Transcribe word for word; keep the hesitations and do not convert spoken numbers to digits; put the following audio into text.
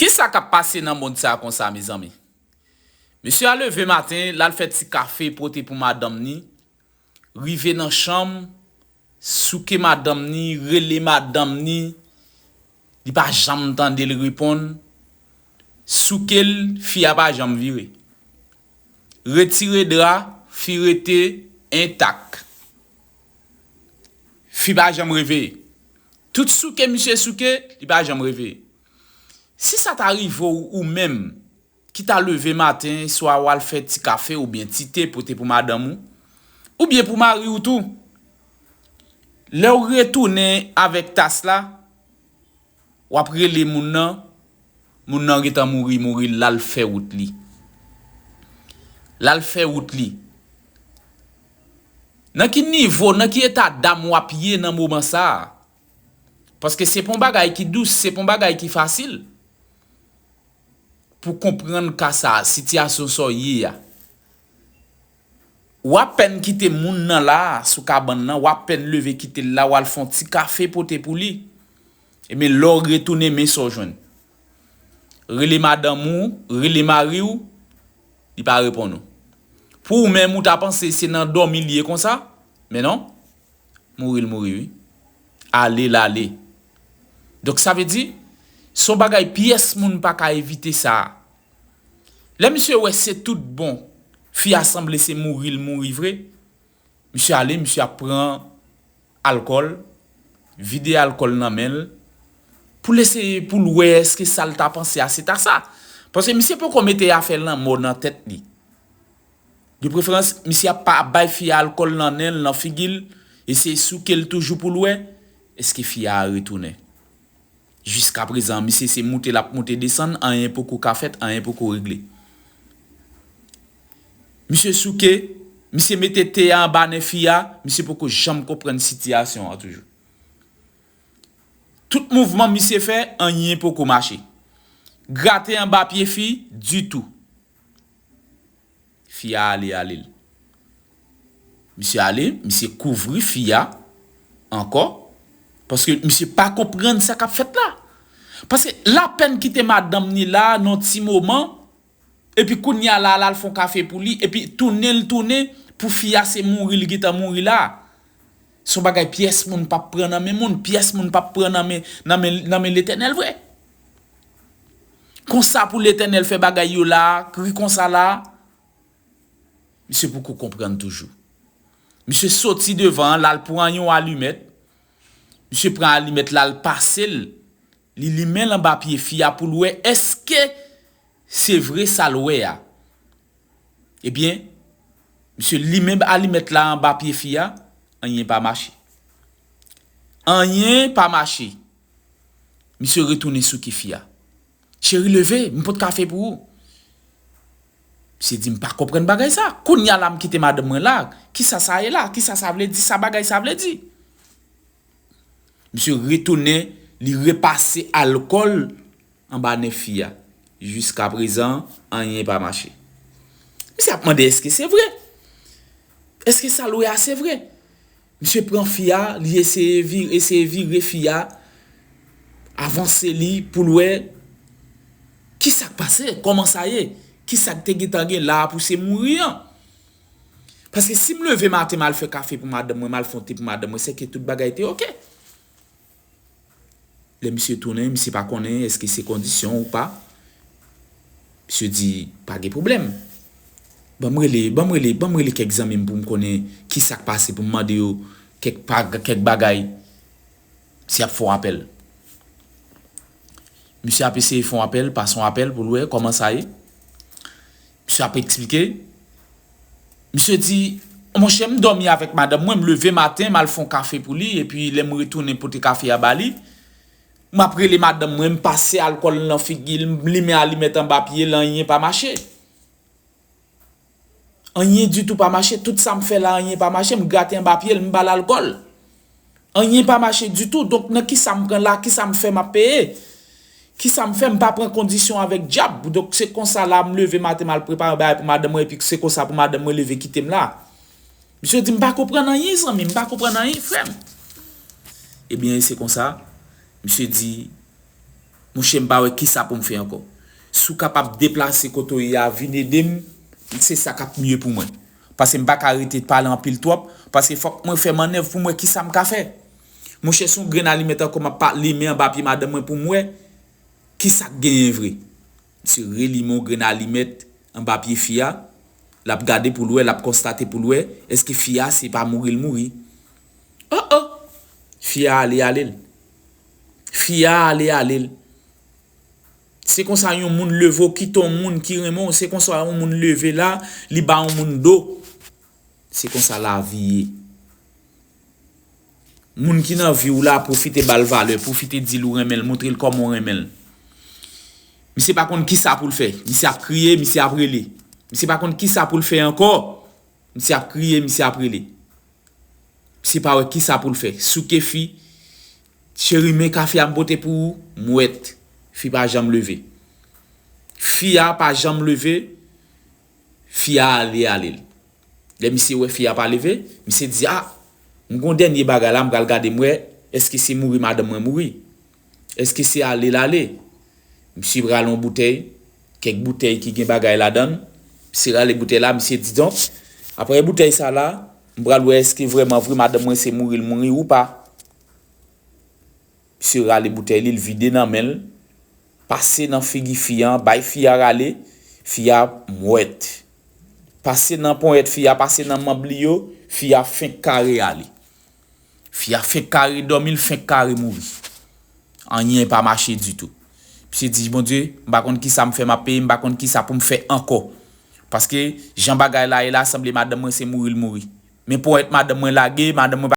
Kisa k ap pase nan mond sa konsa, mezanmi? Mesye a leve maten, l al fè ti kafe pote pou madanm ni, rive nan chanm, souke madanm ni, rele madanm ni, li pa janm tande l reponn. Souke l, fi a pa janm vire. Retire dra, fi rete entak. Fi pa janm reveye. Tout souke misye souke, li pa janm reveye. Si sa ta rive w ou menm, ki ta leve maten, swa w al fè ti kafe oubyen ti te pote pou madanm ou, oubyen pou mari w tou, lè w retounen avèk tas la, w ap rele moun nan, moun nan gentan mouri, mouri, l al fè wout li. L al fè wout li. Nan ki nivo, nan ki eta dam w ap ye nan moman sa a? Paske se pa yon bagay ki dous, se pa yon bagay ki fasil pou konprann ka sa, sitiyasyon sa w ye a. W apèn kite moun nan la, sou kabann nan, w apèn leve kite l la, w al fè yon ti kafe pote pou li. Ebyen, lè w retounen, men sa w jwenn. Rele madanm ou, rele mari w, li pa reponn ou. Pou ou menm, ou ta panse se nan dòmi l ye konsa, men non. Mouri l mouri, wi. Ale l ale. Donk, sa vle di, se yon bagay pyès moun pa ka evite sa. Lè misye wè se tout bon, fi a sanble se mouri l mouri vre, misye ale, misye ap pran alkòl, vide alkòl nan men l, pou l eseye pou l wè èske sa l ta panse a se ta sa. Paske misye poko mete afè lanmò nan tèt li. De preferans, misye ap pa ap bay fi a alkòl nan nen l, nan figi l, eseye souke l toujou pou l wè èske fi a retounen. Jiskaprezan, misye se moute l ap moute desann, anyen poko ka fèt, anyen poko regle. Misye souke, misye mete te a anba nen fi a, misye poko janm konprann sitiyasyon an toujou. Tout mouvman misye fè, anyen poko mache. Grate anba pye fi, ditou. Fi a ale, ale l. Misye ale, misye kouvri fi a ankò, paske misye pa konprann sa k ap fèt la. Paske lapèn kite madanm ni la nan ti moman, epi kounye a la, l al fè yon kafe pou li, epi tounen l tounen pou fi a se mouri l gentan mouri la. Se yon bagay pyès moun p ap pran nan men moun, pyès moun p ap pran nan men, nan men, nan men Letènèl vre. Konsa pou Letènèl fè bagay yo la, ri konsa la, misye poko konprann toujou. Misye soti devan an, l al pran yon alimèt. Misye pran alimèt la, l pase l. Li limen l anba pye fi a pou l wè èske se vre sa l wè a. Ebyen, misye limen alimèt la anba pye fi a, anyen pa mache. Anyen pa mache. Misye retounen souke fi a. Cheri, leve, m pot kafe pou ou. Misye di, m pa konprann bagay sa. Kounye a la, m kite madanm mwen la. Kisa sa ye la? Kisa sa vle di? Sa bagay sa vle di? Misye retounen, li repase alkòl anba nen fi a. Jiskaprezan, anyen pa mache. Misye ap mande èske se vre? Èske sa l wè a se vre? Misye pran fi a, li eseye vire, eseye vire fi a, avanse li pou l wè kisa k pase, kòman sa ye, kisa k te gentan gen la a pou se mouri an. Paske si m leve maten, m al fè kafe pou madanm mwen, m al fè yon te pou madanm mwen, sèke tout bagay te oke. Lè misye tounen, misye pa konnen èske se kondisyon ou pa. Misye di, pa gen pwoblèm. Ban m rele, ban m rele, ban m rele kèk zanmi m pou m konnen kisa k pase, pou m mande yo kèk pa, kèk bagay. Si y ap fè yon apèl. Misye ap eseye fè yon apèl, pase yon apèl pou l wè kòman sa ye. Misye ap eksplike. Misye di, monchè, m dòmi avèk madanm mwen, m leve maten, m al fè yon kafe pou li, epi lè m retounen pote kafe a ba li, m ap rele madanm mwen, m pase alkòl nan figi l, m limen alimèt anba pye l, anyen pa mache. Anyen ditou pa mache, tout sa m fè la, anyen pa mache, m grate anba pye l, m ba l alkòl. Anyen pa mache ditou. Donk, nan kisa m pran la, kisa m fè m ap peye? Kisa m fè? M pa pran kondisyon avèk dyab. Donk, se konsa la, m leve maten, m al prepare bagay pou madanm mwen, epi se konsa pou madanm mwen leve kite m la. Misye di, m pa konprann anyen, zanmi, m pa konprann anyen, frè m. Ebyen, se konsa, misye di, Monchè, m pa wè kisa pou m fè ankò. Si w kapab deplase kote w ye a, vin ede m, se sa k ap mye pou mwen. Paske m pa ka rete pale anpil twòp, paske fòk mwen fè mannèv pou m wè kisa m ka fè. Monchè, se yon grenn alimèt ankò m ap pa-, limen anba pye madanm mwen pou m wè kisa k genyen vre. Misye relimen yon grenn alimèt anba pye fi a, l ap gade pou l wè, l ap konstate pou l wè, èske fi a se pa mouri l mouri. Oh, oh! Fi a ale, ale l. Fi a ale, ale l. Se konsa yon moun leve w, kite yon moun ki renmen w. Se konsa yon moun leve la, li ba yon moun do. Se konsa lavi ye. Moun ki nan vi w la, pwofite ba l valè, pwofite di l ou renmen l, montre l kòman w renmen l. Misye pa konn kisa pou l fè. Misye ap kriye, misye ap rele. Misye pa konn kisa pou l fè ankò. Misye ap kriye, misye ap rele. Misye pa wè kisa pou l fè. Souke fi, cheri, men kafe a m pote pou ou, mwèt. Fi pa janm leve. Fi a pa janm leve, fi a ale, ale l. Lè misye wè fi a pa leve, misye di, a, m gon dènye bagay la, m pral gade m wè, èske se mouri madanm mwen mouri? Èske se ale l ale? Misye rale yon boutèy, kèk boutèy ki gen bagay ladan l, misye rale boutèy la, misye di, donk, apre boutèy sa la, m pral wè èske vrèman vre madanm mwen se mouri l mouri ou pa. Misye rale boutèy li, l vide nan men l, pase nan figi fi a, bay fi a rale, fi a mwèt. Pase nan ponyèt fi a, pase nan manm li yo, fi a fenk kare ale. Fi a fenk kare dòmi, l fenk kare mouri. Anyen pa mache ditou. Misye di, Bondye, m pa konn kisa m fè m ap peye, m pa konn kisa pou m fè ankò. Paske jan bagay la ye la, sanble madanm mwen se mouri l mouri. Men ponyèt madanm mwen lage, madanm mwen